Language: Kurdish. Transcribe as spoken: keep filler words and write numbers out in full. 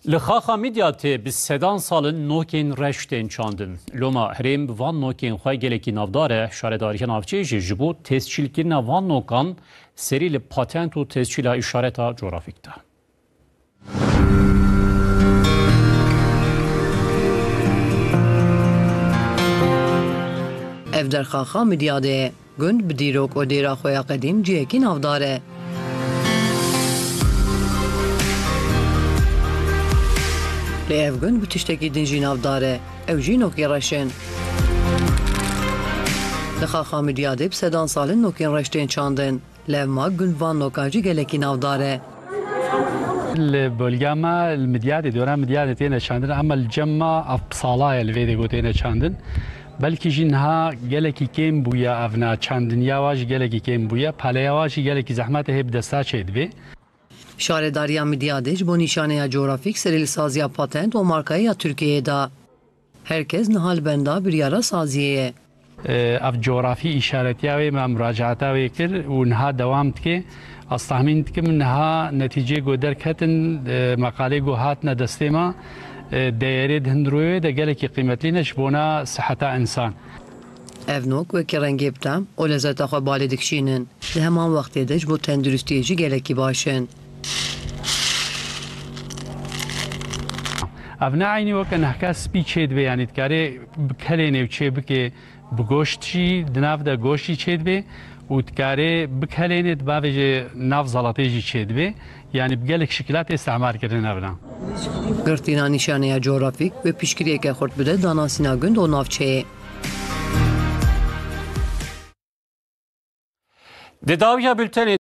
Li Xaxa Midyatê bi sedan sal in nokên reş tên çandin. Loma herêm bi van nokên xwe gelekî navdar e. Şaredariya navçeyê jî ji bo tescîlkirina van nokan serî li patent û tescîla îşareta cografîk da. Ev der Xaxa Midyadê ye. Gund bi dîrok û dêra xwe ya qedîm cihekî navdar e. Lê ev gund bi tiştekî din jî navdar e. Ew jî nokê reş in. Li Xaxa Midyadê bi sedan sal in nokên reş tên çandin. Levma gund van nokan jî gelekî navdar e. Li bölga me, li Midyadê, dora Midyadê têne çandin, ama li cem me ev bi sala ye li vê dê ku têne çandin. Belkî jî niha gelekî kêm bûye ev ne, çandiniya wa jî gelekî kêm bûye, paleya wa jî gelekî zehmet e, hê bi desta çêdibê. Şaredariya Midyadê ji bo nîşaneya cografîk serê li saziya patent û markayê ya Tirkiyeyê da. Her kes niha li benda biryara saziyê ye. Ev cografî îşaretiya wê me muracaata wê kir û niha dewam dike. Ez tahmîn dikim niha netîcê ku derketin, e, meqalê ku hatine destê me, e, deyerê di hundirê wê de gelekî qîmetlî ne ji bona siheta însan. Ev nok wekî rengê bi tem û lezeta xwe balê dikişînin. Di heman wextê de ji bo tenduristiyê jî gelekî baş in. Ev ne eynî weke nehka spî çêdibe, yanî dikarê bikelênê û çê bike, bi goşt jî, di nav de goşt jî çêdibe û dikarê bikelênê, di bavê jê nav zelatê jî çêdibe. Yanî bi gelek şikilatê îstehmar kirin ev ne. Girtina nîşaneya cografîk wê piştgiriyeke xurt bide danasîna gund û navçeyê. Di dawiya bultenê